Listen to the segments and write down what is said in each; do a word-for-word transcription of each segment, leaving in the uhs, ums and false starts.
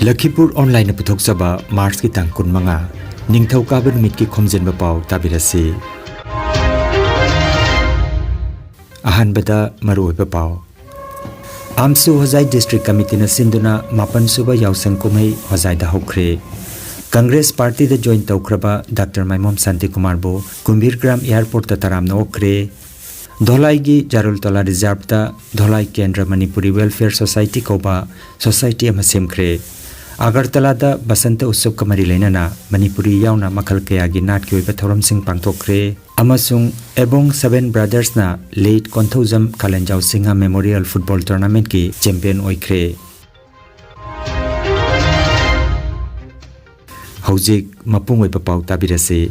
ꯂꯈꯤꯄꯨꯔ ꯑꯣꯟꯂꯥꯏꯟꯅ ꯄꯨꯊꯣꯛꯆꯕ ꯃꯥꯔꯆꯀꯤ ꯇꯥꯡ ꯀꯨꯟꯃꯉꯥ, ꯅꯤꯡꯊꯧꯀꯥꯕ ꯅꯨꯃꯤꯠꯀꯤ ꯈꯣꯝꯖꯤꯟꯕ ꯄꯥꯎ ꯇꯥꯕꯤꯔꯁꯤ꯫ ꯑꯍꯥꯟꯕꯗ ꯃꯔꯨꯑꯣꯏꯕ ꯄꯥꯎ꯫ ꯑꯥꯝꯁꯨ ꯍꯣꯖꯥꯏ ꯗꯤꯁꯇ꯭ꯔꯤꯛ ꯀꯃꯤꯇꯤꯅ ꯁꯤꯟꯗꯨꯅ ꯃꯥꯄꯟ ꯁꯨꯕ ꯌꯥꯎꯁꯪ ꯀꯨꯝꯍꯩ ꯍꯣꯖꯥꯏꯗ ꯍꯧꯈ꯭ꯔꯦ꯫ ꯀꯪꯒ꯭ꯔꯦꯁ ꯄꯥꯔꯇꯤꯗ ꯖꯣꯏꯟ ꯇꯧꯈ꯭ꯔꯕ ꯗꯥꯛꯇꯔ ꯃꯥꯏꯃꯣꯝ ꯁꯥꯟꯇꯤꯀꯨꯃꯥꯔꯕꯨ ꯀꯨꯝꯚꯤꯔ ꯒ꯭ꯔꯥꯝ ꯑꯦꯌꯥꯔꯄꯣꯔꯠꯇ ꯇꯔꯥꯝꯅ ꯑꯣꯛꯈ꯭ꯔꯦ꯫ ꯙꯣꯂꯥꯏꯒꯤ ꯖꯥꯔꯨꯜꯇꯣꯂꯥ ꯔꯤꯖꯥꯔꯚꯇ ꯙꯣꯂꯥꯏ ꯀꯦꯟꯗ꯭ꯔ ꯃꯅꯤꯄꯨꯔꯤ ꯋꯦꯜꯐꯤꯌꯔ ꯁꯣꯁꯥꯏꯇꯤ ꯀꯧꯕ ꯁꯣꯁꯥꯏꯇꯤ ꯑꯃ ꯁꯦꯝꯈ꯭ꯔꯦ꯫ ꯑꯒꯔꯇꯂꯥꯗ ꯕꯁꯟꯇ ꯎꯠꯁꯕꯀ ꯃꯔꯤ ꯂꯩꯅꯅ ꯃꯅꯤꯄꯨꯔꯤ ꯌꯥꯎꯅ ꯃꯈꯜ ꯀꯌꯥꯒꯤ ꯅꯥꯠꯀꯤ ꯑꯣꯏꯕ ꯊꯧꯔꯝꯁꯤꯡ ꯄꯥꯡꯊꯣꯛꯈ꯭ꯔꯦ꯫ ꯑꯃꯁꯨꯡ ꯑꯦꯕꯣꯡ ꯁꯚꯦꯟ ꯕ꯭ꯔꯗꯔꯁꯅ late Konthoujam Khalenjao Singh memorial football ꯇꯣꯔꯅꯥꯃꯦꯟꯠꯀꯤ ꯆꯦꯝꯄꯤꯌꯟ ꯑꯣꯏꯈ꯭ꯔꯦ꯫ ꯍꯧꯖꯤꯛ ꯃꯄꯨꯡ ꯑꯣꯏꯕ ꯄꯥꯎ ꯇꯥꯕꯤꯔꯁꯤ꯫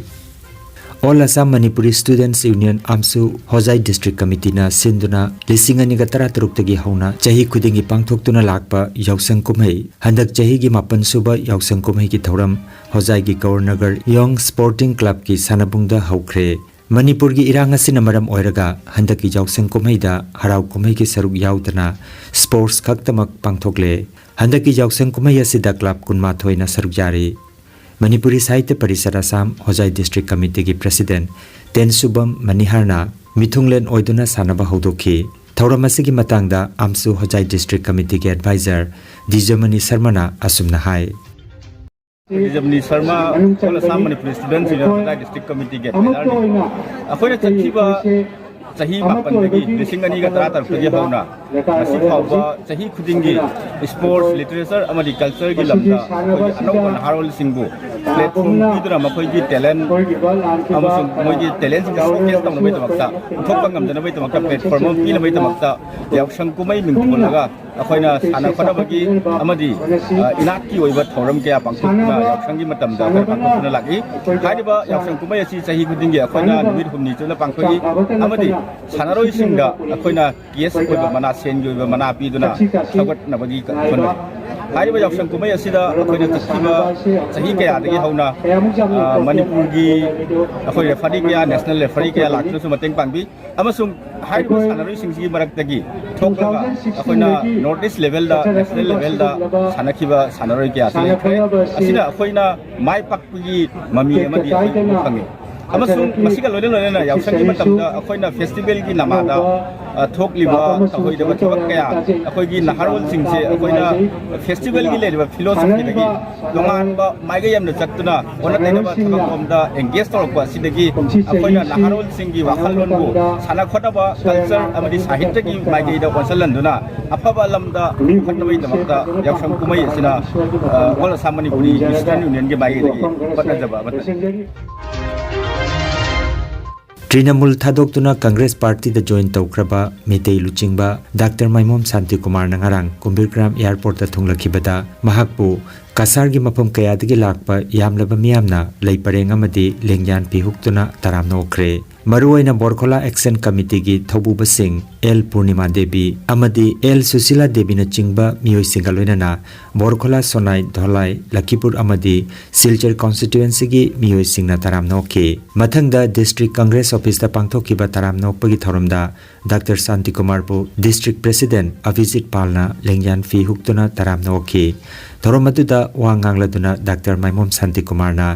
All Assam Manipuri students union AAMSU Hojai district ꯀꯃꯤꯇꯤꯅ ꯁꯤꯟꯗꯨꯅ ꯂꯤꯁꯤꯡ ꯑꯅꯤꯒ ꯇꯔꯥꯇꯔꯨꯛꯇꯒꯤ ꯍꯧꯅ ꯆꯍꯤ ꯈꯨꯗꯤꯡꯒꯤ ꯄꯥꯡꯊꯣꯛꯇꯨꯅ ꯂꯥꯛꯄ ꯌꯥꯎꯁꯪ ꯀꯨꯝꯍꯩ ꯍꯟꯗꯛ ꯆꯍꯤꯒꯤ ꯃꯥꯄꯟ ꯁꯨꯕ ꯌꯥꯎꯁꯪ ꯀꯨꯝꯍꯩꯒꯤ ꯊꯧꯔꯝ ꯍꯣꯖꯥꯏꯒꯤ ꯀꯧꯔ ꯅꯒꯔ ꯌꯣꯡ ꯁ꯭ꯄꯣꯔꯇꯤꯡ ꯀ꯭ꯂꯕꯀꯤ ꯁꯥꯟꯅꯕꯨꯡꯗ ꯍꯧꯈ꯭ꯔꯦ꯫ ꯃꯅꯤꯄꯨꯔꯒꯤ ꯏꯔꯥꯡ ꯑꯁꯤꯅ ꯃꯔꯝ ꯑꯣꯏꯔꯒ ꯍꯟꯗꯛꯀꯤ ꯌꯥꯎꯁꯪ ꯀꯨꯝꯍꯩꯗ ꯍꯔꯥꯎ ꯀꯨꯝꯍꯩꯒꯤ ꯁꯔꯨꯛ ꯌꯥꯎꯗꯅ ꯁ꯭ꯄꯣꯔꯠꯁ ꯈꯛꯇꯃꯛ ꯄꯥꯡꯊꯣꯛꯂꯦ꯫ ꯍꯟꯗꯛꯀꯤ ꯌꯥꯎꯁꯪ ꯀꯨꯝꯍꯩ ꯑꯁꯤꯗ ꯀ꯭ꯂꯕ ꯀꯨꯟꯃꯥꯊꯣꯏꯅ ꯁꯔꯨꯛ ꯌꯥꯔꯤ꯫ ꯃꯅꯤꯄꯨꯔꯤ ꯁꯥꯍꯤꯇ꯭ꯌ ꯄꯔꯤꯁꯠ ꯑꯁꯥꯝ ꯍꯣꯖꯥꯏ ꯗꯤꯁꯇ꯭ꯔꯤꯛ ꯀꯃꯤꯇꯤꯒꯤ ꯄ꯭ꯔꯦꯁꯤꯗꯦꯟꯠ ꯇꯦꯟꯁꯨꯕꯝ ꯃꯅꯤꯍꯥꯔꯅ ꯃꯤꯊꯨꯡꯂꯦꯟ ꯑꯣꯏꯗꯨꯅ ꯁꯥꯟꯅꯕ ꯍꯧꯗꯣꯛꯈꯤ꯫ ꯊꯧꯔꯝ ꯑꯁꯤꯒꯤ ꯃꯇꯥꯡꯗ ꯑꯥꯝꯁꯨ ꯍꯣꯖꯥꯏ ꯗꯤꯁꯇ꯭ꯔꯤꯛ ꯀꯃꯤꯇꯤꯒꯤ ꯑꯦꯗꯚꯥꯏꯖꯔ ꯗꯤꯖꯃꯅꯤ ꯁꯔꯃꯅ ꯑꯁꯨꯝꯅ ꯍꯥꯏ꯫ Dijamani Sarma, all Assam Manipuri students union Hojai district ꯀꯃꯤꯇꯤꯒꯤ ꯑꯦꯗꯚꯥꯏꯖꯔꯅꯤ꯫ ꯑꯩꯈꯣꯏꯅ ꯆꯠꯈꯤꯕ ꯆꯍꯤ ꯃꯥꯄꯟꯗꯒꯤ ꯂꯤꯁꯤꯡ ꯑꯅꯤꯒ ꯇꯔꯥꯇꯔꯨꯛꯇꯒꯤ ꯍꯧꯅ ꯉꯁꯤ ꯐꯥꯎꯕ ꯆꯍꯤ ꯈꯨꯗꯤꯡꯒꯤ ꯁ꯭ꯄꯣꯔꯠꯁ, ꯂꯤꯇꯔꯦꯆꯔ ꯑꯃꯗꯤ ꯀꯜꯆꯔꯒꯤ ꯂꯝꯗ ꯑꯩꯈꯣꯏꯒꯤ ꯑꯅꯧꯕ ꯅꯍꯥꯔꯣꯜꯁꯤꯡꯕꯨ ꯄ꯭ꯂꯦꯠꯐꯣꯝ ꯄꯤꯗꯨꯅ ꯃꯈꯣꯏꯒꯤ ꯇꯦꯂꯦꯟꯠ ꯑꯃꯁꯨꯡ ꯃꯣꯏꯒꯤ ꯇꯦꯂꯦꯟꯠꯁꯤꯡꯁꯦ ꯁꯣꯀꯦꯁ ꯇꯧꯅꯕꯒꯤꯗꯃꯛꯇ, ꯎꯠꯊꯣꯛꯄ ꯉꯝꯖꯅꯕꯒꯤꯗꯃꯛꯇ ꯄ꯭ꯂꯦꯠꯐꯣꯔꯝ ꯑꯃ ꯄꯤꯅꯕꯒꯤꯗꯃꯛꯇ ꯌꯥꯎꯁꯪ ꯀꯨꯝꯍꯩ ꯃꯤꯡꯊꯣꯜꯂꯒ ꯑꯩꯈꯣꯏꯅ ꯁꯥꯟꯅ ꯈꯣꯠꯅꯕꯒꯤ ꯑꯃꯗꯤ, ꯑ, ꯏꯅꯥꯠꯀꯤ ꯑꯣꯏꯕ ꯊꯧꯔꯝ ꯀꯌꯥ ꯄꯥꯡꯊꯣꯛꯇꯨꯅ ꯌꯥꯎꯁꯪꯒꯤ ꯃꯇꯝꯗ ꯑꯩꯈꯣꯏꯅ ꯄꯥꯡꯊꯣꯛꯇꯨꯅ ꯂꯥꯛꯏ꯫ ꯍꯥꯏꯔꯤꯕ ꯌꯥꯎꯁꯪ ꯀꯨꯝꯍꯩ ꯑꯁꯤ ꯆꯍꯤ ꯈꯨꯗꯤꯡꯒꯤ ꯑꯩꯈꯣꯏꯅ ꯅꯨꯃꯤꯠ ꯍꯨꯝꯅꯤ ꯆꯨꯞꯅ ꯄꯥꯡꯊꯣꯛꯏ ꯑꯃꯗꯤ ꯁꯥꯟꯅꯔꯣꯏꯁꯤꯡꯗ ꯑꯩꯈꯣꯏꯅ ꯀꯦꯁ ꯑꯣꯏꯕ ꯃꯅꯥ, ꯁꯦꯟꯒꯤ ꯑꯣꯏꯕ ꯃꯅꯥ ꯄꯤꯗꯨꯅ ꯊꯧꯒꯠꯅꯕꯒꯤ ꯍꯣꯠꯅꯔꯤ꯫ ꯍꯥꯏꯔꯤꯕ ꯌꯥꯎꯁꯪ ꯀꯨꯝꯍꯩ ꯑꯁꯤꯗ ꯑꯩꯈꯣꯏꯅ ꯆꯠꯈꯤꯕ ꯆꯍꯤ ꯀꯌꯥꯗꯒꯤ ꯍꯧꯅ, ꯑ, ꯃꯅꯤꯄꯨꯔꯒꯤ ꯑꯩꯈꯣꯏ ꯔꯦꯐꯔꯤ ꯀꯌꯥ, ꯅꯦꯁꯅꯦꯜ ꯔꯦꯐꯔꯤ ꯀꯌꯥ ꯂꯥꯛꯇꯨꯅꯁꯨ ꯃꯇꯦꯡ ꯄꯥꯡꯕꯤ꯫ ꯑꯃꯁꯨꯡ ꯍꯥꯏꯔꯤꯕ ꯁꯥꯟꯅꯔꯣꯏꯁꯤꯡꯁꯤꯒꯤ ꯃꯔꯛꯇꯒꯤ ꯊꯣꯛꯂꯒ ꯑꯩꯈꯣꯏꯅ ꯅꯣꯔꯠ ꯏꯁ ꯂꯦꯚꯦꯜꯗ, ꯅꯦꯁꯅꯦꯜ ꯂꯦꯚꯦꯜꯗ ꯁꯥꯟꯅꯈꯤꯕ ꯁꯥꯟꯅꯔꯣꯏ ꯀꯌꯥꯁꯨ ꯂꯩꯈ꯭ꯔꯦ꯫ ꯑꯁꯤꯅ ꯑꯩꯈꯣꯏꯅ ꯃꯥꯏ ꯄꯥꯛꯄꯒꯤ ꯃꯃꯤ ꯑꯃꯗꯤ ꯑꯩꯈꯣꯏ ꯎꯕ ꯐꯪꯉꯤ꯫ ꯑꯃꯁꯨꯡ ꯃꯁꯤꯒ ꯂꯣꯏꯅ ꯂꯣꯏꯅꯅ ꯌꯥꯎꯁꯪꯒꯤ ꯃꯇꯝꯗ ꯑꯩꯈꯣꯏꯅ ꯐꯦꯁꯇꯤꯚꯦꯜꯒꯤ ꯅꯃꯥꯗ, ꯑ, ꯊꯣꯛꯂꯤꯕ ꯇꯧꯍꯩꯗꯕ ꯊꯕꯛ ꯀꯌꯥ, ꯑꯩꯈꯣꯏꯒꯤ ꯅꯍꯥꯔꯣꯜꯁꯤꯡꯁꯦ ꯑꯩꯈꯣꯏꯅ ꯐꯦꯁꯇꯤꯚꯦꯜꯒꯤ ꯂꯩꯔꯤꯕ ꯐꯤꯂꯣꯁꯣꯐꯤꯗꯒꯤ ꯇꯣꯉꯥꯟꯕ ꯃꯥꯏꯀꯩ ꯑꯃꯗ ꯆꯠꯇꯨꯅ ꯑꯣꯟꯅ ꯇꯩꯅꯕ ꯊꯕꯛ ꯑꯃꯗ ꯑꯦꯡꯒꯦꯖ ꯇꯧꯔꯛꯄ ꯑꯁꯤꯗꯒꯤ ꯑꯩꯈꯣꯏꯅ ꯅꯍꯥꯔꯣꯜꯁꯤꯡꯒꯤ ꯋꯥꯈꯜꯂꯣꯟꯕꯨ ꯁꯥꯟꯅ ꯈꯣꯠꯅꯕ ꯀꯜꯆꯔ ꯑꯃꯗꯤ ꯁꯥꯍꯤꯇ꯭ꯌꯒꯤ ꯃꯥꯏꯀꯩꯗ ꯑꯣꯟꯁꯤꯜꯍꯟꯗꯨꯅ ꯑꯐꯕ ꯂꯝꯗ ꯄꯨꯈꯠꯅꯕꯒꯤꯗꯃꯛꯇ ꯌꯥꯎꯁꯪ ꯀꯨꯝꯍꯩ ꯑꯁꯤꯅ, ꯑ, All Assam Manipuri Student Union-ꯒꯤ ꯃꯥꯏꯀꯩꯗꯒꯤ ꯍꯣꯠꯅꯖꯕ ꯑꯃꯇꯅꯤ꯫ ꯇ꯭ꯔꯤꯅꯃꯨꯜ ꯊꯥꯗꯣꯛꯇꯨꯅ ꯀꯪꯒ꯭ꯔꯦꯁ ꯄꯥꯔꯇꯤꯗ ꯖꯣꯏꯟ ꯇꯧꯈ꯭ꯔꯕ ꯃꯤꯇꯩ ꯂꯨꯆꯤꯡꯕ ꯗꯥꯛꯇꯔ ꯃꯥꯏꯃꯣꯝ ꯁꯥꯟꯇꯤꯀꯨꯃꯥꯔꯅ ꯉꯔꯥꯡ ꯀꯨꯝꯕꯤꯔꯒ꯭ꯔꯥꯝ ꯑꯦꯌꯥꯔꯄꯣꯔꯠꯇ ꯊꯨꯡꯂꯈꯤꯕꯗ ꯃꯍꯥꯛꯄꯨ ꯀꯁꯥꯔꯒꯤ ꯃꯐꯝ ꯀꯌꯥꯗꯒꯤ ꯂꯥꯛꯄ ꯌꯥꯝꯂꯕ ꯃꯤꯌꯥꯝꯅ ꯂꯩ ꯄꯔꯦꯡ ꯑꯃꯗꯤ ꯂꯦꯡꯌꯥꯟ ꯄꯤ ꯍꯨꯛꯇꯨꯅ ꯇꯔꯥꯝꯅ ꯑꯣꯛꯈ꯭ꯔꯦ꯫ ꯃꯔꯨꯑꯣꯏꯅ ꯕꯣꯔꯈꯣꯂꯥ ꯑꯦꯛꯁꯟ ꯀꯃꯤꯇꯤꯒꯤ ꯊꯧꯕꯨꯕꯁꯤꯡ ꯑꯦꯜ ꯄꯨꯔꯅꯤꯃꯥ ꯗꯦꯕꯤ ꯑꯃꯗꯤ ꯑꯦꯜ ꯁꯨꯁꯤꯂꯥ ꯗꯦꯕꯤꯅꯆꯤꯡꯕ ꯃꯤꯑꯣꯏꯁꯤꯡꯒ ꯂꯣꯏꯅꯅ ꯕꯣꯔꯈꯣꯂꯥ, ꯁꯣꯅꯥꯏ, ꯙꯣꯂꯥꯏ, ꯂꯈꯤꯄꯨꯔ ꯑꯃꯗꯤ ꯁꯤꯜꯆꯔ ꯀꯣꯟꯁꯇꯤꯇ꯭ꯋꯦꯟꯁꯤꯒꯤ ꯃꯤꯑꯣꯏꯁꯤꯡꯅ ꯇꯔꯥꯝꯅ ꯑꯣꯛꯈꯤ꯫ ꯃꯊꯪꯗ ꯗꯤꯁꯇ꯭ꯔꯤꯛ ꯀꯪꯒ꯭ꯔꯦꯁ ꯑꯣꯐꯤꯁꯇ ꯄꯥꯡꯊꯣꯛꯈꯤꯕ ꯇꯔꯥꯝꯅ ꯑꯣꯛꯄꯒꯤ ꯊꯧꯔꯝꯗ ꯗꯥꯛꯇꯔ ꯁꯥꯟꯇꯤꯀꯨꯃꯥꯔꯕꯨ ꯗꯤꯁꯇ꯭ꯔꯤꯛ ꯄ꯭ꯔꯦꯁꯤꯗꯦꯟꯠ ꯑꯚꯤꯖꯤꯠ ꯄꯥꯜꯅ ꯂꯦꯡꯌꯥꯟ ꯐꯤ ꯍꯨꯛꯇꯨꯅ ꯇꯔꯥꯝꯅ ꯑꯣꯛꯈꯤ꯫ ꯊꯧꯔꯝ ꯑꯗꯨꯗ ꯋꯥ ꯉꯥꯡꯂꯗꯨꯅ ꯗꯥꯛꯇꯔ ꯃꯥꯏꯃꯣꯝ ꯁꯥꯟꯇꯤꯀꯨꯃꯥꯔꯅ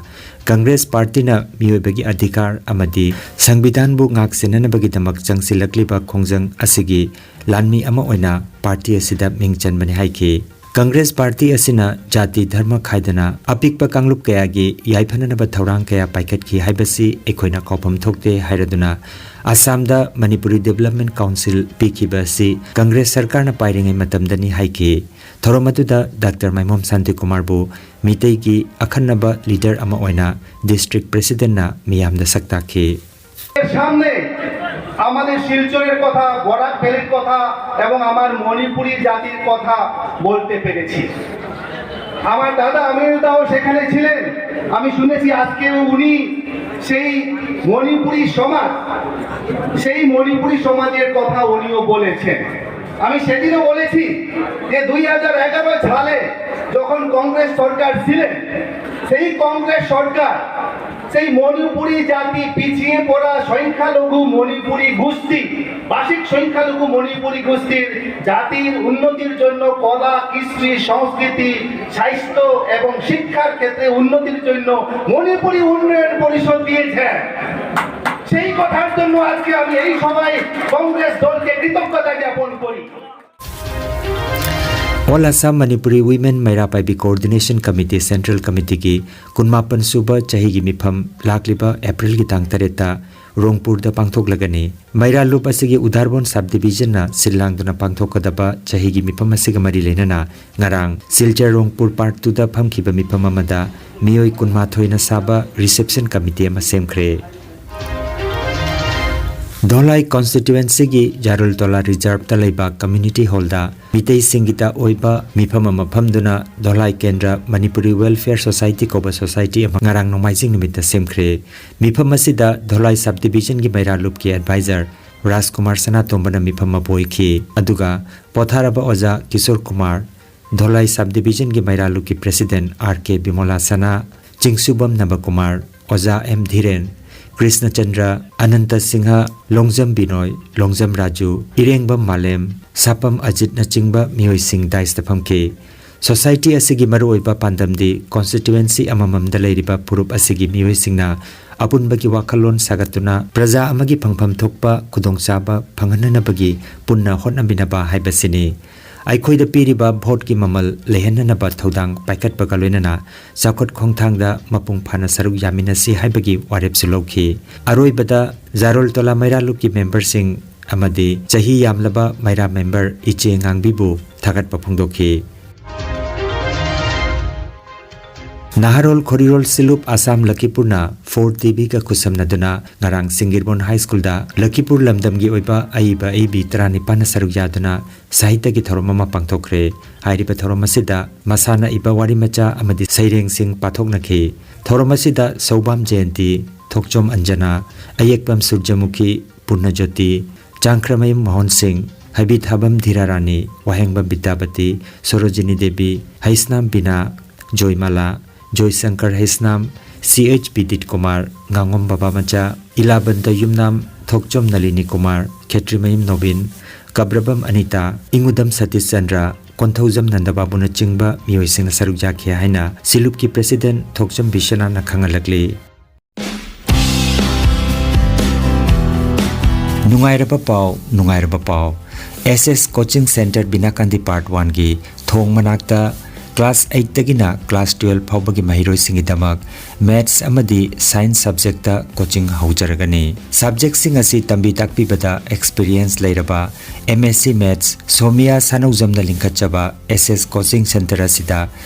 ꯀꯪꯒ꯭ꯔꯦꯁ ꯄꯥꯔꯇꯤꯅ ꯃꯤꯑꯣꯏꯕꯒꯤ ꯑꯙꯤꯀꯥꯔ ꯑꯃꯗꯤ ꯁꯪꯕꯤꯙꯥꯟꯕꯨ ꯉꯥꯛ ꯁꯦꯟꯅꯅꯕꯒꯤꯗꯃꯛ ꯆꯪꯁꯤꯜꯂꯛꯂꯤꯕ ꯈꯣꯡꯖꯪ ꯑꯁꯤꯒꯤ ꯂꯥꯟꯃꯤ ꯑꯃ ꯑꯣꯏꯅ ꯄꯥꯔꯇꯤ ꯑꯁꯤꯗ ꯃꯤꯡ ꯆꯟꯕꯅꯤ ꯍꯥꯏꯈꯤ꯫ ꯀꯪꯒ꯭ꯔꯦꯁ ꯄꯥꯔꯇꯤ ꯑꯁꯤꯅ ꯖꯥꯇꯤ ꯙꯔꯃ ꯈꯥꯏꯗꯅ ꯑꯄꯤꯛꯄ ꯀꯥꯡꯂꯨꯞ ꯀꯌꯥꯒꯤ ꯌꯥꯏꯐꯅꯅꯕ ꯊꯧꯔꯥꯡ ꯀꯌꯥ ꯄꯥꯏꯈꯠꯈꯤ ꯍꯥꯏꯕꯁꯤ ꯑꯩꯈꯣꯏꯅ ꯀꯥꯎꯐꯝ ꯊꯣꯛꯇꯦ ꯍꯥꯏꯔꯗꯨꯅ ꯑꯁꯥꯝꯗ ꯃꯅꯤꯄꯨꯔꯤ ꯗꯤꯕꯦꯂꯞꯃꯦꯟ ꯀꯥꯎꯟꯁꯤꯜ ꯄꯤꯈꯤꯕ ꯑꯁꯤ ꯀꯪꯒ꯭ꯔꯦꯁ ꯁꯔꯀꯥꯔꯅ ꯄꯥꯏꯔꯤꯉꯩ ꯃꯇꯝꯗꯅꯤ ꯍꯥꯏꯈꯤ꯫ ꯊꯧꯔꯝ ꯑꯗꯨꯗ ꯗꯥꯛꯇꯔ ꯃꯥꯏꯃꯣꯝ ꯁꯥꯟꯇꯤꯀꯨꯃꯥꯔꯕꯨ ꯃꯤꯇꯩꯒꯤ ꯑꯈꯟꯅꯕ ꯂꯤꯗꯔ ꯑꯃ ꯑꯣꯏꯅ ꯗꯤꯁꯇ꯭ꯔꯤꯛ ꯄ꯭ꯔꯦꯁꯤꯗꯦꯟꯠꯅ ꯃꯤꯌꯥꯝꯗ ꯁꯛ ꯇꯥꯛꯈꯤ꯫ সামনে আমাদের শিলচরের কথা, বরাক ভ্যালির কথা এবং আমার মণিপুরী জাতির কথা বলতে পেরেছি। আমার দাদা আমিনুল দাও সেখানে ছিলেন। আমি শুনেছি আজকে উনি সেই মণিপুরী সমাজ, সেই মণিপুরী সমাজের কথা উনিও বলেছেন। আমি সেদিনও বলেছি যে দুই হাজার এগারো সালে যখন কংগ্রেস সরকার ছিলেন, সেই কংগ্রেস সরকার সেই মণিপুরী জাতি, পিছিয়ে পড়া সংখ্যালঘু মণিপুরী গোষ্ঠী, ভাষিক সংখ্যালঘু মণিপুরী গোষ্ঠীর জাতির উন্নতির জন্য কলা, কৃষ্টি, সংস্কৃতি, স্বাস্থ্য এবং শিক্ষার ক্ষেত্রে উন্নতির জন্য মণিপুরী উন্নয়ন পরিষদ দিয়েছেন। সেই কথার জন্য আজকে আমি এই সময় কংগ্রেস দলকে কৃতজ্ঞতা জ্ঞাপন করি। All Assam Manipuri Women ꯃꯩꯔꯥ ꯄꯥꯏꯕꯤ Coordination Committee Central Committeeꯒꯤ ꯀꯨꯟꯃꯥꯄꯟ ꯁꯨꯕ ꯆꯍꯤꯒꯤ ꯃꯤꯐꯝ ꯂꯥꯛꯂꯤꯕ ꯑꯦꯄ꯭ꯔꯤꯜꯒꯤ ꯇꯥꯡ ꯇꯔꯦꯠꯇ ꯔꯣꯡꯄꯨꯔꯗ ꯄꯥꯡꯊꯣꯛꯂꯒꯅꯤ꯫ ꯃꯩꯔꯥ ꯂꯨꯞ ꯑꯁꯤꯒꯤ ꯎꯗꯥꯔꯕꯣꯟ Sub Divisionꯅ ꯁꯤꯜ ꯂꯥꯡꯗꯨꯅ ꯄꯥꯡꯊꯣꯛꯀꯗꯕ ꯆꯍꯤꯒꯤ ꯃꯤꯐꯝ ꯑꯁꯤꯒ ꯃꯔꯤ ꯂꯩꯅꯅ ꯉꯔꯥꯡ ꯁꯤꯜꯆꯔ ꯔꯣꯡꯄꯨꯔ Part Twoꯗ ꯐꯝꯈꯤꯕ ꯃꯤꯐꯝ ꯑꯃꯗ ꯃꯤꯑꯣꯏ ꯀꯨꯟꯃꯥꯊꯣꯏꯅ ꯁꯥꯕ Reception Committee ꯑꯃ ꯁꯦꯝꯈ꯭ꯔꯦ꯫ ꯙꯣꯂꯥꯏ Constituencyꯒꯤ ꯖꯥꯔꯨꯜ ꯇꯣꯂꯥ Reserveꯇ ꯂꯩꯕ Community Hallꯗ ꯃꯤꯇꯩꯁꯤꯡꯒꯤꯗ ꯑꯣꯏꯕ ꯃꯤꯐꯝ ꯑꯃ ꯐꯝꯗꯨꯅ ꯙꯣꯂꯥꯏ ꯀꯦꯟꯗ꯭ꯔ Manipuri Welfare Society ꯀꯧꯕ society ꯑꯃ ꯉꯔꯥꯡ ꯅꯣꯡꯃꯥꯏꯖꯤꯡ ꯅꯨꯃꯤꯠꯇ ꯁꯦꯝꯈ꯭ꯔꯦ꯫ ꯃꯤꯐꯝ ꯑꯁꯤꯗ ꯙꯣꯂꯥꯏ Sub Divisionꯒꯤ ꯃꯩꯔꯥ ꯂꯨꯞꯀꯤ advisor ꯔꯥꯖꯀꯨꯃꯥꯔ ꯁꯅꯥꯇꯣꯝꯕꯅ ꯃꯤꯐꯝ ꯃꯄꯨ ꯑꯣꯏꯈꯤ꯫ ꯑꯗꯨꯒ ꯄꯣꯊꯥꯔꯕ ꯑꯣꯖꯥ Kishore Kumar, ꯙꯣꯂꯥꯏ Sub Divisionꯒꯤ ꯃꯩꯔꯥ ꯂꯨꯞꯀꯤ President R K ꯕꯤꯃꯣꯂꯥ ꯁꯅꯥ, ꯆꯤꯡꯁꯨꯕꯝ ꯅꯕꯀꯨꯃꯥꯔ, ꯑꯣꯖꯥ ꯑꯦꯝ ꯙꯤꯔꯦꯟ, ꯀ꯭ꯔꯤꯁꯅꯆꯟꯗ꯭ꯔ, ꯑꯅꯟꯇ ꯁꯤꯡꯍ, ꯂꯣꯡꯖꯝ ꯕꯤꯅꯣꯏ, ꯂꯣꯡꯖꯝ ꯔꯥꯖꯨ, ꯏꯔꯦꯡꯕꯝ ꯃꯥꯂꯦꯝ, ꯁꯥꯄꯝ ꯑꯖꯤꯠꯅꯆꯤꯡꯕ ꯃꯤꯑꯣꯏꯁꯤꯡ dais ꯐꯝꯈꯤ꯫ Society ꯑꯁꯤꯒꯤ ꯃꯔꯨꯑꯣꯏꯕ ꯄꯥꯟꯗꯝꯗꯤ constituency ꯑꯃꯃꯝꯗ ꯂꯩꯔꯤꯕ ꯐꯨꯔꯨꯞ ꯑꯁꯤꯒꯤ ꯃꯤꯑꯣꯏꯁꯤꯡꯅ ꯑꯄꯨꯟꯕꯒꯤ ꯋꯥꯈꯜꯂꯣꯟ ꯁꯥꯒꯠꯇꯨꯅ ꯄ꯭ꯔꯖꯥ ꯑꯃꯒꯤ ꯐꯪꯐꯝ ꯊꯣꯛꯄ ꯈꯨꯗꯣꯡꯆꯥꯕ ꯐꯪꯍꯟꯅꯅꯕꯒꯤ ꯄꯨꯟꯅ ꯍꯣꯠꯅꯃꯤꯟꯅꯕ ꯍꯥꯏꯕꯁꯤꯅꯤ꯫ ꯑꯩꯈꯣꯏꯗ ꯄꯤꯔꯤꯕ voteꯀꯤ ꯃꯃꯜ ꯂꯩꯍꯟꯅꯅꯕ ꯊꯧꯗꯥꯡ ꯄꯥꯏꯈꯠꯄꯒ ꯂꯣꯏꯅꯅ ꯆꯥꯎꯈꯠ ꯈꯣꯡꯊꯥꯡꯗ ꯃꯄꯨꯡ ꯐꯥꯅ ꯁꯔꯨꯛ ꯌꯥꯃꯤꯟꯅꯁꯤ ꯍꯥꯏꯕꯒꯤ ꯋꯥꯔꯦꯞꯁꯨ ꯂꯧꯈꯤ꯫ ꯑꯔꯣꯏꯕꯗ ꯖꯥꯔꯣꯜ ꯇꯣꯂꯥ ꯃꯩꯔꯥ ꯂꯨꯞꯀꯤ memberꯁꯤꯡ ꯑꯃꯗꯤ ꯆꯍꯤ ꯌꯥꯝꯂꯕ ꯃꯩꯔꯥ member ꯏꯆꯦ ꯉꯥꯡꯕꯤꯕꯨ ꯊꯥꯒꯠꯄ ꯐꯣꯡꯗꯣꯛꯈꯤ꯫ ꯅꯍꯥꯔꯣꯜ ꯈꯣꯔꯤꯔꯣꯜ ꯁꯤꯂꯨꯞ ꯑꯁꯥꯝ ꯂꯈꯤꯄꯨꯔꯅ Four TVꯒ ꯈꯨꯠꯁꯝꯅꯗꯨꯅ ꯉꯔꯥꯡ ꯁꯤꯡꯒꯤꯔꯕꯣꯟ High Schoolꯗ ꯂꯈꯤꯄꯨꯔ ꯂꯝꯗꯝꯒꯤ ꯑꯣꯏꯕ ꯑꯏꯕ ꯑꯏꯕꯤ ꯇꯔꯥꯅꯤꯄꯥꯟꯅ ꯁꯔꯨꯛ ꯌꯥꯗꯨꯅ ꯁꯥꯍꯤꯇ꯭ꯌꯒꯤ ꯊꯧꯔꯝ ꯑꯃ ꯄꯥꯡꯊꯣꯛꯈ꯭ꯔꯦ꯫ ꯍꯥꯏꯔꯤꯕ ꯊꯧꯔꯝ ꯑꯁꯤꯗ ꯃꯁꯥꯟꯅ ꯏꯕ ꯋꯥꯔꯤ ꯃꯆꯥ ꯑꯃꯗꯤ ꯁꯩꯔꯦꯡꯁꯤꯡ ꯄꯥꯊꯣꯛꯅꯈꯤ꯫ ꯊꯧꯔꯝ ꯑꯁꯤꯗ ꯁꯧꯕꯥꯝ ꯖꯌꯟꯇꯤ, ꯊꯣꯛꯆꯣꯝ ꯑꯟꯖꯅꯥ, ꯑꯌꯦꯛꯄꯝ ꯁꯨꯔꯖꯃꯨꯈꯤ, ꯄꯨꯔꯅꯖꯣꯇꯤ, ꯆꯥꯡꯈ꯭ꯔꯃꯌꯨꯝ ꯃꯣꯍꯟ ꯁꯤꯡ, ꯍꯩꯕꯤꯊꯥꯕꯝ ꯙꯤꯔꯥꯔꯥꯅꯤ, ꯋꯥꯍꯦꯡꯕꯝ ꯕꯤꯗ꯭ꯌꯥꯄꯇꯤ, ꯁꯣꯔꯣꯖꯤꯅꯤ ꯗꯦꯕꯤ, ꯍꯩꯁꯅꯥꯝ ꯕꯤꯅꯥ, ꯖꯣꯏꯃꯥꯂꯥ, ꯖꯣꯏꯁꯪꯀꯔ ꯍꯩꯁꯅꯥꯝ, ꯁꯤ ꯑꯩꯆ ꯕꯤꯗꯤꯠ ꯀꯨꯃꯥꯔ, ꯉꯥꯉꯣꯝ ꯕꯕꯥꯃꯆꯥ, ꯏꯂꯥꯕꯟꯗ ꯌꯨꯝꯅꯥꯝ, ꯊꯣꯛꯆꯣꯝ ꯅꯂꯤꯅꯤ ꯀꯨꯃꯥꯔ, ꯈꯦꯇ꯭ꯔꯤꯃꯌꯨꯝ ꯅꯣꯕꯤꯟ, ꯀꯕ꯭ꯔꯕꯝ ꯑꯅꯤꯇꯥ, ꯏꯉꯨꯗꯝ ꯁꯇꯤꯁ ꯆꯟꯗ꯭ꯔ, ꯀꯣꯟꯊꯧꯖꯝ ꯅꯟꯗꯕꯥꯕꯨꯅꯆꯤꯡꯕ ꯃꯤꯑꯣꯏꯁꯤꯡꯅ ꯁꯔꯨꯛ ꯌꯥꯈꯤ ꯍꯥꯏꯅ ꯁꯤꯂꯨꯞꯀꯤ ꯄ꯭ꯔꯦꯁꯤꯗꯦꯟꯠ ꯊꯣꯛꯆꯝ ꯕꯤꯁ꯭ꯋꯅꯥꯊꯅ ꯈꯪꯍꯜꯂꯛꯂꯤ꯫ ꯅꯨꯡꯉꯥꯏꯔꯕ ꯄꯥꯎ, ꯅꯨꯡꯉꯥꯏꯔꯕ ꯄꯥꯎ꯫ ꯑꯦꯁ ꯑꯦꯁ ꯀꯣꯆꯤꯡ ꯁꯦꯟꯇꯔ ꯕꯤꯅꯥꯀꯥꯟꯗꯤ ꯄꯥꯔꯠ ꯋꯥꯟꯒꯤ ꯊꯣꯡ ꯃꯅꯥꯛꯇ ꯀ꯭ꯂꯥꯁ ꯑꯩꯠꯇꯒꯤꯅ ꯀ꯭ꯂꯥꯁ ꯇꯨꯌꯦꯜꯐ ꯐꯥꯎꯕꯒꯤ ꯃꯍꯩꯔꯣꯏꯁꯤꯡꯒꯤꯗꯃꯛ ꯃꯦꯊꯁ ꯑꯃꯗꯤ ꯁꯥꯏꯟꯁ ꯁꯕꯖꯦꯛꯇ ꯀꯣꯆꯤꯡ ꯍꯧꯖꯔꯒꯅꯤ꯫ ꯁꯕꯖꯦꯛꯁꯤꯡ ꯑꯁꯤ ꯇꯝꯕꯤ ꯇꯥꯛꯄꯤꯕꯗ ꯑꯦꯛꯁꯄꯤꯔꯤꯌꯦꯟꯁ ꯂꯩꯔꯕ M S C maths Somiya ꯁꯥꯅꯧꯖꯝꯅ ꯂꯤꯡꯈꯠꯆꯕ ꯑꯦꯁ ꯑꯦꯁ ꯀꯣꯆꯤꯡ ꯁꯦꯟꯇꯔ ꯑꯁꯤꯗ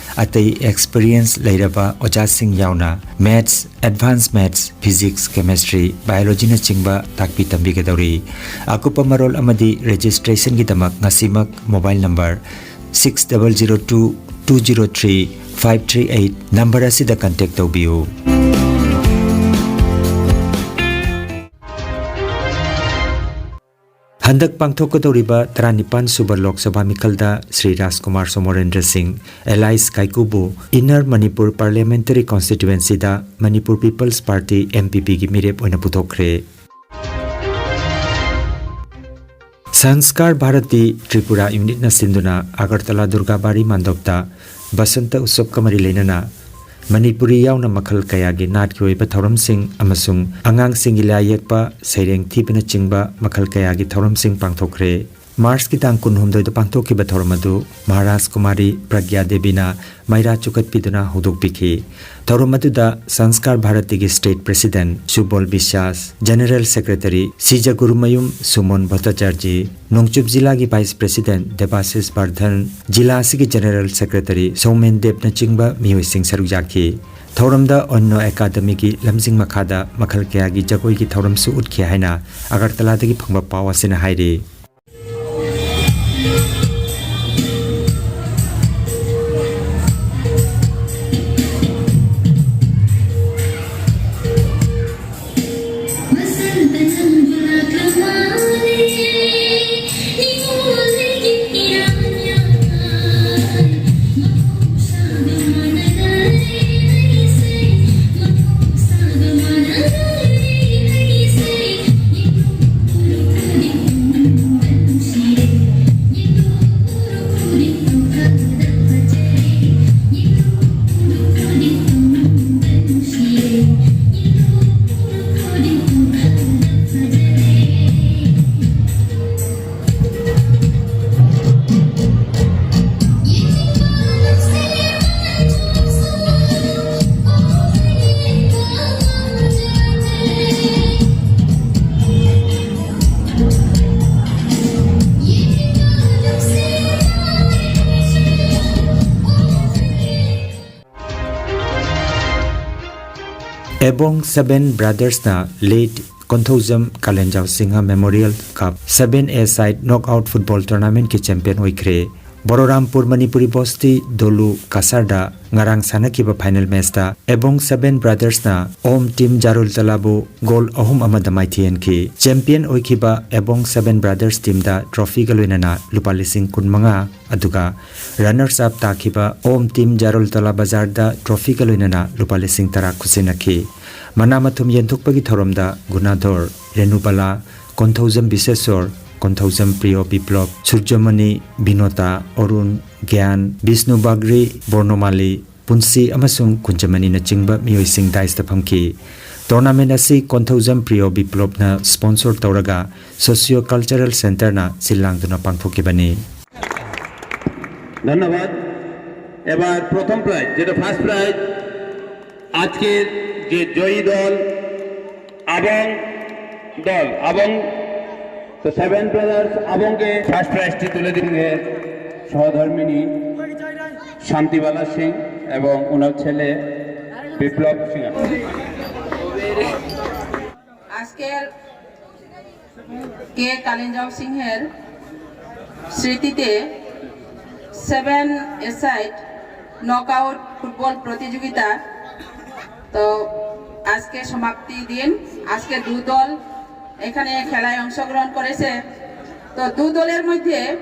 ꯑꯇꯩ ꯑꯦꯛꯁꯄꯤꯔꯤꯌꯦꯟꯁ ꯂꯩꯔꯕ ꯑꯣꯖꯥꯁꯤꯡ ꯌꯥꯎꯅ maths, advance maths, physics, chemistry, ꯕꯥꯏꯑꯣꯂꯣꯖꯤꯅꯆꯤꯡꯕ ꯇꯥꯛꯄꯤ ꯇꯝꯕꯤꯒꯗꯧꯔꯤ꯫ ꯑꯀꯨꯞꯄ ꯃꯔꯣꯜ ꯑꯃꯗꯤ ꯔꯦꯖꯤꯁꯇ꯭ꯔꯦꯁꯟꯒꯤꯗꯃꯛ ꯉꯁꯤꯃꯛ mobile number six double zero two two zero three five three eight number ꯑꯁꯤꯗ ꯀꯟꯇꯦꯛ ꯇꯧꯕꯤꯌꯨ꯫ ꯍꯟꯗꯛ ꯄꯥꯡꯊꯣꯛꯀꯗꯧꯔꯤꯕ ꯇꯔꯥꯅꯤꯄꯥꯟ ꯁꯨꯕ ꯂꯣꯛ ꯁꯚꯥ ꯃꯤꯈꯜꯗ ꯁ꯭ꯔꯤ ꯔꯥꯖꯀꯨꯃꯥꯔ ꯁꯣꯃꯣꯔꯦꯟꯗ꯭ꯔ ꯁꯤꯡ, ꯑꯦꯂꯥꯏꯁ ꯀꯥꯏꯀꯨꯕꯨ ꯏꯟꯅꯔ ꯃꯅꯤꯄꯨꯔ ꯄꯥꯔꯂꯤꯌꯥꯃꯦꯟꯇꯔꯤ ꯀꯣꯟꯁꯇꯤꯇ꯭ꯋꯦꯟꯁꯤꯗ Manipur peoples party, M P ꯄꯤꯒꯤ ꯃꯤꯔꯦꯞ ꯑꯣꯏꯅ ꯄꯨꯊꯣꯛꯈ꯭ꯔꯦ꯫ ꯁꯪꯁꯀꯥꯔ ꯚꯥꯔꯇꯤ ꯇ꯭ꯔꯤꯄꯨꯔꯥ ꯌꯨꯅꯤꯠꯅ ꯁꯤꯟꯗꯨꯅ ꯑꯒꯔꯇꯂꯥ ꯗꯨꯔꯒꯥꯕꯥꯔꯤ ꯃꯥꯟꯗꯣꯞꯇ ꯕꯁꯟꯇ ꯎꯠꯁꯕꯀ ꯃꯔꯤ ꯂꯩꯅꯅ ꯃꯅꯤꯄꯨꯔꯤ ꯌꯥꯎꯅ ꯃꯈꯜ ꯀꯌꯥꯒꯤ ꯅꯥꯠꯀꯤ ꯑꯣꯏꯕ ꯊꯧꯔꯝꯁꯤꯡ ꯑꯃꯁꯨꯡ ꯑꯉꯥꯡꯁꯤꯡꯒꯤ ꯂꯥꯏ ꯌꯦꯛꯄ, ꯁꯩꯔꯦꯡ ꯊꯤꯕꯅꯆꯤꯡꯕ ꯃꯈꯜ ꯀꯌꯥꯒꯤ ꯊꯧꯔꯝꯁꯤꯡ ꯄꯥꯡꯊꯣꯛꯈ꯭ꯔꯦ꯫ ꯃꯥꯔꯆꯀꯤ ꯇꯥꯡ ꯀꯨꯟꯍꯨꯝꯗꯣꯏꯗ ꯄꯥꯡꯊꯣꯛꯈꯤꯕ ꯊꯧꯔꯝ ꯑꯗꯨ ꯃꯍꯥꯔꯥꯖ ꯀꯨꯃꯥꯔꯤ ꯄ꯭ꯔꯒ꯭ꯌꯥ ꯗꯦꯕꯤꯅ ꯃꯩꯔꯥ ꯆꯨꯈꯠꯄꯤꯗꯨꯅ ꯍꯧꯗꯣꯛꯄꯤꯈꯤ꯫ ꯊꯧꯔꯝ ꯑꯗꯨꯗ ꯁꯪꯁꯀꯥꯔ ꯚꯥꯔꯇꯤꯒꯤ ꯁ꯭ꯇꯦꯠ ꯄ꯭ꯔꯦꯁꯤꯗꯦꯟꯠ ꯁꯨꯕꯣꯜ ꯕꯤꯁ꯭ꯋꯥꯁ, ꯖꯦꯅꯔꯦꯜ ꯁꯦꯀ꯭ꯔꯦꯇꯔꯤ ꯁꯤꯖꯒꯨꯔꯨꯃꯌꯨꯝ ꯁꯨꯃꯣꯟ ꯚꯠꯇꯥꯆꯥꯔꯖꯤ, ꯅꯣꯡꯆꯨꯞ ꯖꯤꯂꯥꯒꯤ ꯚꯥꯏꯁ ꯄ꯭ꯔꯦꯁꯤꯗꯦꯟꯠ ꯗꯦꯕꯥꯁꯤꯁ ꯕꯔꯙꯟ, ꯖꯤꯂꯥ ꯑꯁꯤꯒꯤ ꯖꯦꯅꯔꯦꯜ ꯁꯦꯀ꯭ꯔꯦꯇꯔꯤ ꯁꯣꯃꯦꯟ ꯗꯦꯕꯅꯆꯤꯡꯕ ꯃꯤꯑꯣꯏꯁꯤꯡ ꯁꯔꯨꯛ ꯌꯥꯈꯤ꯫ ꯊꯧꯔꯝꯗ ꯑꯣꯟꯅꯣ ꯑꯦꯀꯥꯗꯃꯤꯒꯤ ꯂꯝꯖꯤꯡ ꯃꯈꯥꯗ ꯃꯈꯜ ꯀꯌꯥꯒꯤ ꯖꯒꯣꯏꯒꯤ ꯊꯧꯔꯝꯁꯨ ꯎꯠꯈꯤ ꯍꯥꯏꯅ ꯑꯒꯔꯇꯂꯥꯗꯒꯤ ꯐꯪꯕ ꯄꯥꯎ ꯑꯁꯤꯅ ꯍꯥꯏꯔꯤ꯫ ꯑꯦꯕꯣꯡ ꯁꯕꯦꯟ ꯕ꯭ꯔꯥꯗꯔꯁꯅ late Konthoujam Kalenjao Singh memorial cup seven A side knock out football ꯇꯣꯔꯅꯥꯃꯦꯟꯠꯀꯤ ꯆꯦꯝꯄꯤꯌꯟ ꯑꯣꯏꯈ꯭ꯔꯦ꯫ ꯕꯣꯔꯣꯔꯥꯝꯄꯨꯔ ꯃꯅꯤꯄꯨꯔꯤ ꯕꯣꯁꯇꯤ ꯗꯣꯂꯨ ꯀꯁꯥꯔꯗ ꯉꯔꯥꯡ ꯁꯥꯟꯅꯈꯤꯕ ꯐꯥꯏꯅꯦꯜ ꯃꯦꯆꯇ ꯑꯦꯕꯣꯡ ꯁꯕꯦꯟ ꯕ꯭ꯔꯥꯗꯔꯁꯅ ꯑꯣꯝ ꯇꯤꯝ ꯖꯥꯔꯨꯜ ꯇꯂꯥꯕꯨ ꯒꯣꯜ ꯑꯍꯨꯝ ꯑꯃꯗ ꯃꯥꯏꯊꯤꯍꯟꯈꯤ꯫ ꯆꯦꯝꯄꯤꯌꯟ ꯑꯣꯏꯈꯤꯕ ꯑꯦꯕꯣꯡ ꯁꯕꯦꯟ ꯕ꯭ꯔꯥꯗꯔꯁ ꯇꯤꯝꯗ ꯇ꯭ꯔꯣꯐꯤꯒ ꯂꯣꯏꯅꯅ ꯂꯨꯄꯥ ꯂꯤꯁꯤꯡ ꯀꯨꯟꯃꯉꯥ, ꯑꯗꯨꯒ ꯔꯟꯅꯔꯁ ꯑꯞ ꯇꯥꯈꯤꯕ ꯑꯣꯝ ꯇꯤꯝ ꯖꯥꯔꯨꯜ ꯇꯂꯥ ꯕꯖꯥꯔꯗ ꯇ꯭ꯔꯣꯐꯤꯒ ꯂꯣꯏꯅꯅ ꯂꯨꯄꯥ ꯂꯤꯁꯤꯡ ꯇꯔꯥ ꯈꯨꯠꯁꯤꯟꯅꯈꯤ꯫ ꯃꯅꯥ ꯃꯊꯨꯝ ꯌꯦꯟꯊꯣꯛꯄꯒꯤ ꯊꯧꯔꯝꯗ ꯒꯨꯅꯥꯙꯣꯔ, ꯔꯦꯅꯨꯕꯂꯥ, ꯀꯣꯟꯊꯧꯖꯝ ꯕꯤꯁꯦꯁꯣꯔ, ꯀꯣꯟꯊꯧꯖꯝ ꯄ꯭ꯔꯤꯌꯣ ꯕꯤꯄ꯭ꯂꯣꯞ, ꯁꯨꯔꯖꯃꯅꯤ, ꯕꯤꯅꯣꯇꯥ, ꯑꯔꯨꯟ, ꯒ꯭ꯌꯥꯟ, ꯕꯤꯁꯅꯨ ꯕꯥꯒ꯭ꯔꯤ, ꯕꯣꯔꯅꯣꯃꯥꯂꯤ, ꯄꯨꯟꯁꯤ ꯑꯃꯁꯨꯡ ꯀꯨꯟꯖꯃꯅꯤꯅꯆꯤꯡꯕ ꯃꯤꯑꯣꯏꯁꯤꯡ ꯗꯥꯏꯁꯇ ꯐꯝꯈꯤ꯫ ꯇꯣꯔꯅꯥꯃꯦꯟꯠ ꯑꯁꯤ ꯀꯣꯟꯊꯧꯖꯝ ꯄ꯭ꯔꯤꯌꯣ ꯕꯤꯄ꯭ꯂꯣꯞꯅ ꯁ꯭ꯄꯣꯟꯁꯣꯔ ꯇꯧꯔꯒ ꯁꯣꯁꯤꯑꯣ ꯀꯜꯆꯔꯦꯜ ꯁꯦꯟꯇꯔꯅ ꯁꯤꯜ ꯂꯥꯡꯗꯨꯅ ꯄꯥꯡꯊꯣꯛꯈꯤꯕꯅꯤ꯫ ধন্যবাদ। এবার প্রথম প্রাইজ, যেটা ফার্স্ট প্রাইজ, আজকের যে জয়ী দল আবং দল, আবং, তো সেভেন ব্রাদার্স আবংকে ফার্স্ট প্রাইজটি তুলে দিলেন সহধর্মিনী শান্তিবালা সিং এবং ওনার ছেলে বিপ্লব সিং। আজকের কে কালিঞ্জাও সিংহের স্মৃতিতে সেভেন এসাইড নকআউট ফুটবল প্রতিযোগিতা তো আজকে সমাপ্তি দিন। আজকে দু দল এখানে খেলায় অংশগ্রহণ করেছে। তো দু দলের মধ্যে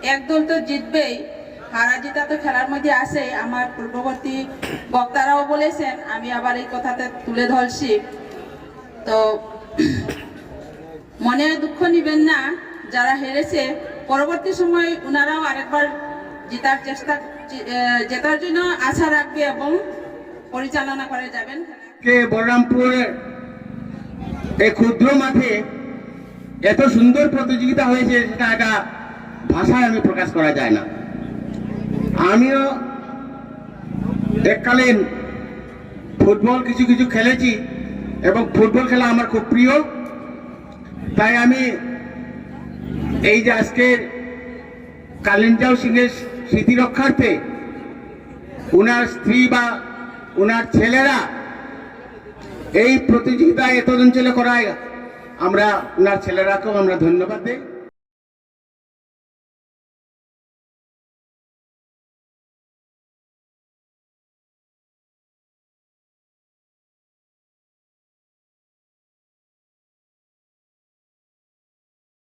এক দল তো জিতবেই, হারা জিতা তো খেলার মধ্যে আছে। আমার পূর্ববর্তী বক্তারাও বলেছেন, আমি আবার এই কথাতে তুলে ধরছি। তো মনে দুঃখ নিবেন না, যারা হেরেছে পরবর্তী সময় ওনারাও আরেকবার জেতার চেষ্টা জে- এ, জেতার জন্য আশা রাখবে এবং পরিচালনা করে যাবেন। কে বলরামপুরে এই ক্ষুদ্র মাঠে এত সুন্দর প্রতিযোগিতা হয়েছে, সেটা একটা ভাষায় আমি প্রকাশ করা যায় না। আমিও এককালীন ফুটবল কিছু কিছু খেলেছি এবং ফুটবল খেলা আমার খুব প্রিয়। তাই আমি এই যে আজকের কালিঞ্জাও সিংহের স্মৃতি রক্ষার্থে ওনার স্ত্রী বা ওনার ছেলেরা এই প্রতিযোগিতা এতদিন চলে করায় আমরা ওনার ছেলেরাকেও আমরা ধন্যবাদ দিই।